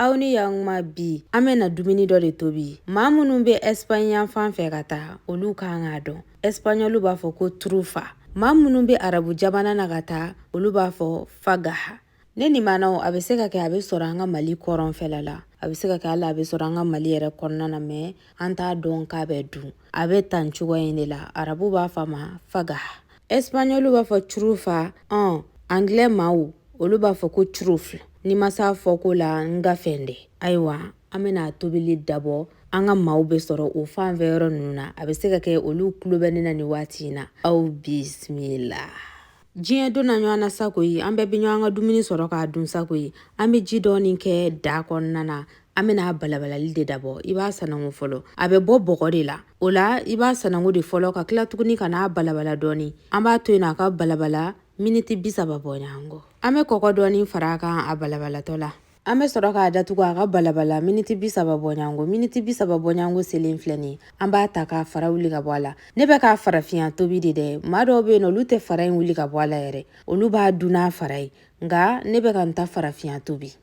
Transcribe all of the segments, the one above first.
Aw ni yakuma. Bi an bɛna dumuni dɔ de tobi. Maa minnu bɛ Ɛsipaɲi yan fan fɛ ka taa, olu kan k'a dɔn. Ɛsipaɲɔlu b'a fɔ ko trufa. Maa minnu bɛ arabu jamana na ka taa, olu b'a fɔ fagaha. Ne nimanaw, a bɛ se ka kɛ a bɛ sɔrɔ an ka Mali kɔrɔnfɛla la, a bɛ se ka kɛ hali a bɛ sɔrɔ an ka Mali yɛrɛ kɔnɔna na, mais an t'a dɔn k'a bɛ dun. A bɛ tan cogoya in de la. Arabu b'a fɔ a ma fagaha, Ɛsipaɲɔlu b'a fɔ trufa, ɔn anglais maaw olu b'a fɔ ko truffle. Ni ma s'a fɔ ko la, n ka fɛn dɛ. Ayiwa, an bɛna a tobili dabɔ. An ka maaw bɛ sɔrɔ o fan fɛ yɔrɔ ninnu na, a bɛ se ka kɛ olu tulo bɛ ne na nin waati in na. Aw bisimila. Diɲɛ donna ɲɔgɔn na sa koyi, an bɛɛ bɛ ɲɔgɔn ka dumuni sɔrɔ k'a dun sa koyi. An bɛ ji dɔɔni kɛ da kɔnɔna na. An bɛna a balabalali de dabɔ. I b'a sanango fɔlɔ, a bɛ bɔ bɔgɔ de la. O la i b'a sanango de fɔlɔ, ka tila tuguni ka n'a balabala dɔɔni. An b'a to yen a ka balabala miniti 30 bɔɲɔgɔnko. An bɛ kɔgɔ dɔɔni fara a kan a balabalatɔ la. An bɛ sɔrɔ k'a datugu a ka balabala miniti 30 bɔɲɔgɔnko. Miniti 30 bɔɲɔgɔnko selen filɛ nin ye, an b'a ta k'a fara wuli ka bɔ a la. Ne bɛ k'a farafinya tobi de dɛ. Maa dɔw bɛ yen nɔ, olu tɛ fara in wuli ka bɔ a la yɛrɛ, olu b'a dun n'a fara ye, nka ne bɛ ka n ta farafinya tobi.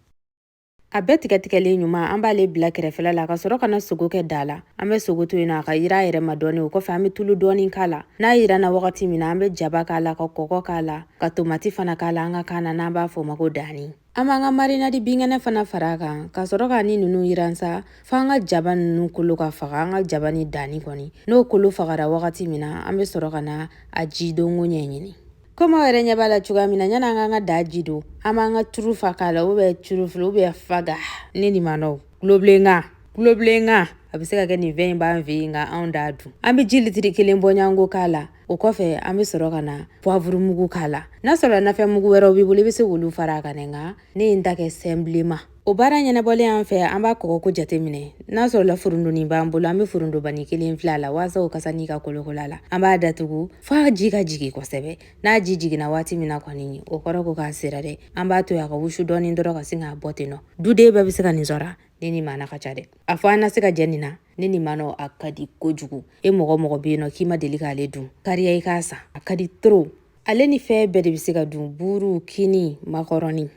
A bɛɛ tigɛtigɛlen ɲuman, an b'ale bila kɛrɛfɛla la, ka sɔrɔ ka na sogo kɛ da la. An bɛ sogo to yen nɔ a ka yira a yɛrɛ ma dɔɔni. O kɔfɛ, an bɛ tulu dɔɔni k'a la. N'a yiranna wagati min na, an bɛ jaba k'a la, ka kɔgɔ k'a la, ka tomati fana k'a la. An ka kan na, n'an b'a fɔ o ma ko danni. An b'an ka marinadi binkɛnɛ fana fara a kan, ka sɔrɔ k'a ni ninnu yiran sa f'an ka jaba ninnu kolo ka faga. An ka jaba ni danni kɔni, n'o kolo fagara wagati min na, an bɛ sɔrɔ ka na a ji donko ɲɛɲini. Komi aw yɛrɛ ɲɛ b'a la cogoya min na, yanni an k'an ka da ji don, an b'an ka trufa k'a la, ou bien trufle, ou bien faga. Ne ni manɔw kulobilenkan kulobilenkan, a bɛ se ka kɛ nin fɛn in b'an fɛ yen, nka anw t'a dun. An bɛ ji litiri 1 bɔɲɔgɔnko k'a la. O kɔfɛ, an bɛ sɔrɔ ka na poivre mugu k'a la. N'a sɔrɔ nafɛn mugu wɛrɛw b'i bolo, i bɛ se k'olu fara a kan dɛ, nka ne ye n ta kɛ simplement. O baara ɲɛnabɔlen an fɛ, an b'a kɔgɔko jateminɛ. N'a sɔrɔla furundoni b'an bolo, an bɛ furundobani kelen fila la, walasa o kasa n'i ka kolokolo a la. An b'a datugu f'a ji ka jigin kosɛbɛ. N'a ji jiginna waati min na kɔni, o kɔrɔ ko k'a sera dɛ. An b'a to yen a ka wusu dɔɔni dɔrɔn, ka sin k'a bɔ ten nɔ. Duden bɛɛ bɛ se ka nin sɔrɔ. Ne ni maana ka ca dɛ, a fɔ an na se ka jɛ nin na. Ne ni maana, a ka di kojugu. E mɔgɔ mɔgɔ bɛ yen nɔ k'i ma deli k'ale dun, kariya i k'a san, a ka di trop. Ale ni fɛn bɛɛ de bɛ se ka dun: buru, kini, makɔrɔni.